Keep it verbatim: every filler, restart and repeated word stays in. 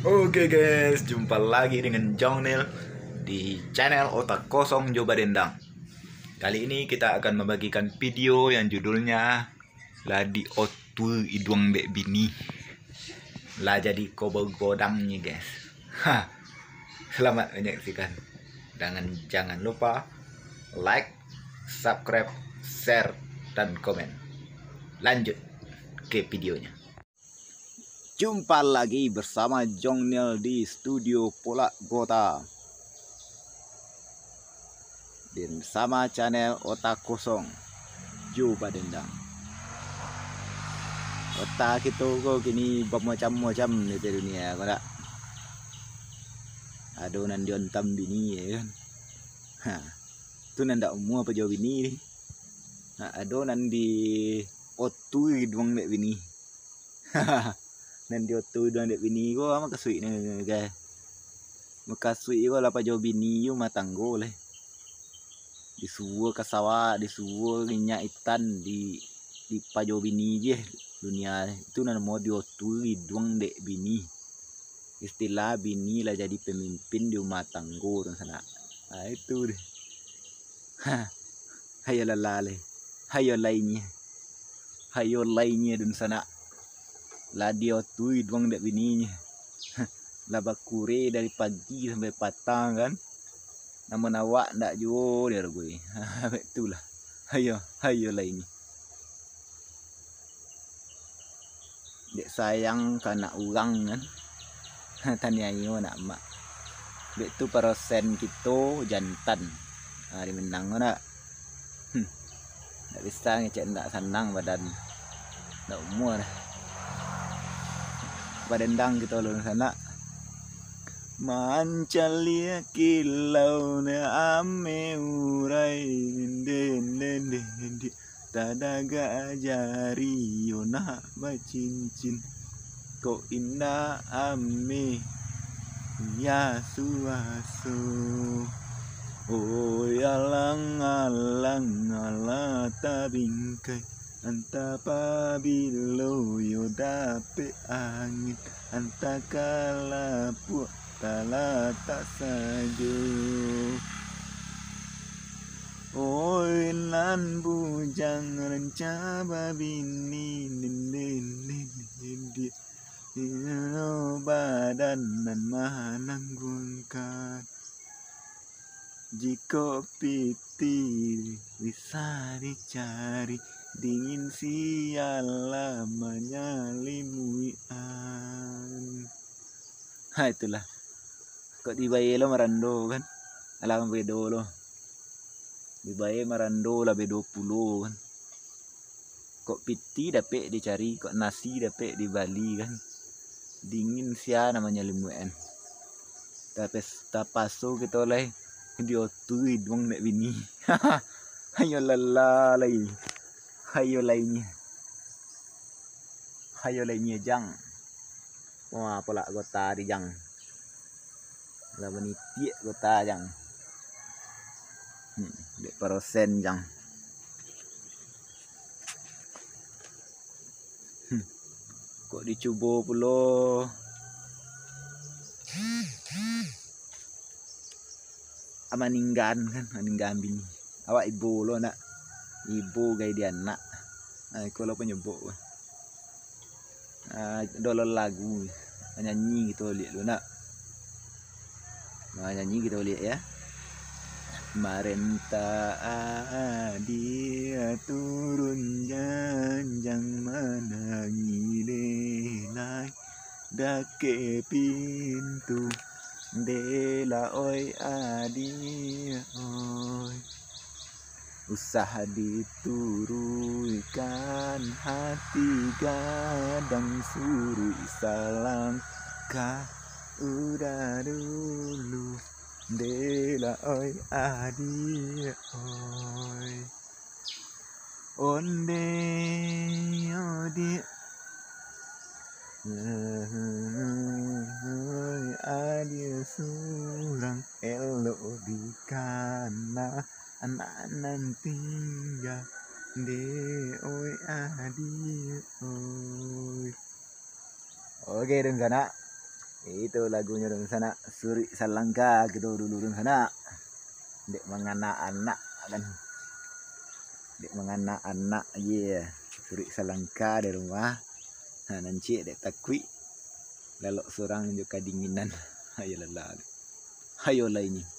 Oke guys, jumpa lagi dengan Jong Nil di channel Otak Kosong Jo Badendang. Kali ini kita akan membagikan video yang judulnya Lah Diotui Iduang Dek Bini. Lah jadi ko bagodang ni guys. Ha. Selamat menyaksikan. Dan jangan lupa like, subscribe, share, dan komen. Lanjut ke videonya. Jumpa lagi bersama Jong Nil di Studio Polak Gota. Dan sama channel Otak Kosong Jo Badendang. Otak kito ko kini bamacam-macam di dunia ko dak. Ado nan diontam bini, ya kan. Ha. Tu nan dak umua pajo bini ni. Ha, ado nan diotui iduang dek bini. Nan diotui iduang dek bini ko, ah, makasuiknyo, guys. Makasuik ko lah pajo bini yo rumah tanggo leh. Disuo ka sawah, disuo minyak itan di, di pajo bini je dunia. Itu nan namo diotui iduang dek bini. Istilah bini lah jadi pamimpin di rumah tanggo tu sanak. Ah, itu deh. Ha. Hayo lah lai. Hayo lainyo. Hayo lainyo dunsanak. Lah diotui iduang dek bininyo. Lah bakure dari pagi sampai patang kan. Namun awak ndak juo diarogoi. Baitulah. Hayo, hayo lainyo. Dek sayang ka anak urang kan. Taniayo anak mak. Dek tu parosen kito jantan. Ha, di Minang tu nak. Hmm. Ndak bisa ngecek ndak sanang badan. Ndak umua dah. Badendang kito lun sanak. Mancaliak kilau ne ame urai, den, den, den, den. Tadagak jari yo nak bacincin. Kok indak ame ya suaso. Oi alang-alang ala tabingkai. Antah pabilo yo dapek angin. Antah kalapuak talatak sajo. Oi nan bujang rancak babini, den, den, den, den, den. Ino badan nan manangguangkan. Jikok pitih bisa dicari, dingin sialah manyalimuian. Ha, itulah. Kok dibae lo marando kan? Alah bedo lo. Dibae marando lah bedo pulo kan. Kok pitih dapek dicari, kok nasi dapek dibali kan. Dingin sia namonyo limuak kan. Tapes-, tapaso kito lai diotui iduang dek bini. Hayo lah lai. Hayo lainyo. Hayo lainyo jang. Wah, polak gota di jang. Lah manitiak gota jang. Hmm, dek parosen jang. Hmm. Kok dicubo pulo. Ah, maninggan kan, maninggan bini. Awak ibo lo nak. Ibo gai di anak. Ah, iko lo panyebok. Ah, dolol lagu. Manyanyi kito liak lo nak. Manyanyi kito liak ya. Marentah adia turun janjang manangi denai. Dakek pintu, dela oi adia oi. Usah dituruikan hati gadang, suruik salangkah udah dulu, dela oi adia oi. Onde, odiak. Oi, adia surang elok dikana, anak nan tingga, de, oi, adia, oi. Oke, dunsanak. Itu lagunyo dunsanak, suruik salangka kito dulu dunsanak. Dek manganak anak kan. Dek manganak anak, ye. Suruik salangka di rumah. Ha, nan ciek dek takuik. Lalok surang jo kadinginan. Ayo lelah. Ayo lah ini.